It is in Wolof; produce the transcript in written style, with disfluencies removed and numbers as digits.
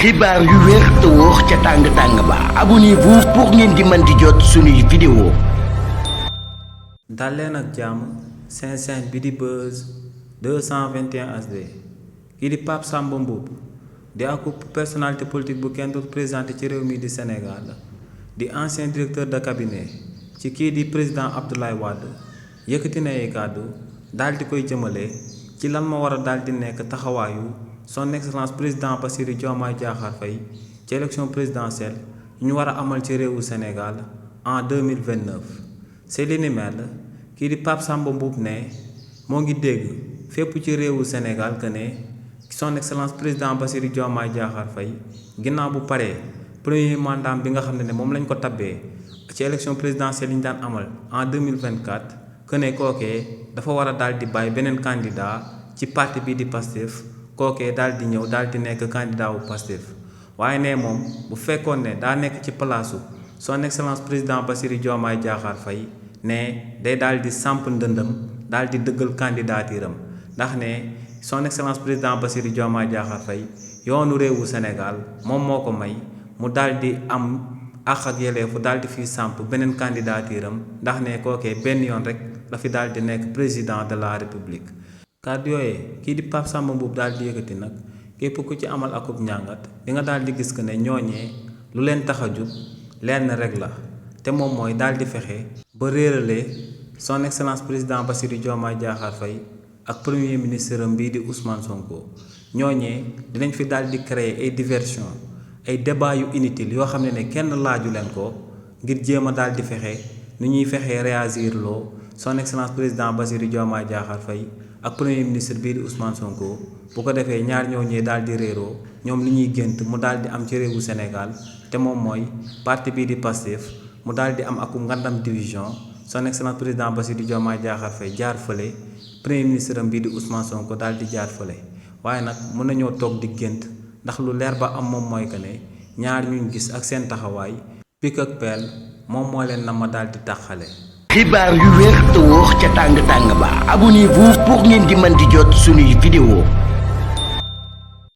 xibaar yu wér te wóor ca tàng ba abonnez-vous pour ngeen di mën di jot suñuy vidéo. dal leen ak jàmm seen bi di Buzz 221 HD kii di Pape Samba Mboup di ak personnalité politique bu kenn dootu présenté ci réew mi di Sénégal di ancien directeur de cabinet ci kii di président Abdoulaye Wade yëkkati na ay kàddu daal di koy jëmale ci lan ma war a daal di nekk taxawaayu son excellence président Bassirou Diomaye Diakhar Faye ci élection présidentielle ñu war a amal ci réewu Sénégal en 2029 c'est li ni mel kii di Pape Samba Mboup ne moo ngi dégg fépp ci réewu Sénégal que ne son excellence président Bassirou Diomaye Diakhar Faye ginnaaw bu paree premier mandat bi nga xam ne moom lañ ko tabbee ci élection présidentielle yi ñu daan amal en 2024 que ne kookee dafa war a daal di bàyyi beneen candidat ci parti bii di Pastef kookee daal di ñëw daal di nekk candidat wu Pastef waaye ne moom bu fekkoon ne daa nekk ci palaasu son excellence président Bassirou Diomaye Diakhar Faye ne day daal di samp ndëndam daal di dëggal candidaturam ndax ne son excellence président Bassirou Diomaye Diakhar Faye yoonu réewu Sénégal moom moo ko may mu daal di am àq ak yelleefu daal di fi samp beneen candidaturam ndax ne kookee benn yoon rek la fi daal di nekk président de la république. kàddu yooyee kii di Pape Samba Mboup daal di yëkkati nag képp ku ci amal akub njàngat di nga daal di gis que ne ñooñee lu leen tax a jug lenn rek la te moom mooy daal di fexe ba réeralee son excellence président Bassirou Diomaye Diakhar Faye ak premier ministre am bii di Ousmane Sonko ñooñee dinañ fi daal di créer ay diversion ay débat yu inutile yoo xam ne kenn laaju leen ko ngir jéem a daal di fexe nu ñuy fexee réagir loo son excellence président Bassirou Diomaye Diakhar Faye ak premier ministre bii di Ousmane Sonko bu ko defee ñaar ñooñee daal di réeroo ñoom li ñuy gént mu daal di am ci réewu Sénégal te moom mooy parti bii di Pastef mu daal di am akum ngandam division son excellence président Bassirou Diomaye Diakhar Faye jaar fële premier ministre am bii di Ousmane Sonko daal di jaar fële waaye nag mën nañoo toog di gént ndax lu leer ba am moom mooy que ne ñaar ñuñ gis ak seen taxawaay pik ak peel moom moo leen na ma daal di taxale xibaar yu wér te wóor ca tàng ba abonnez-vous pour ngeen di mën di jot suñuy vidéo.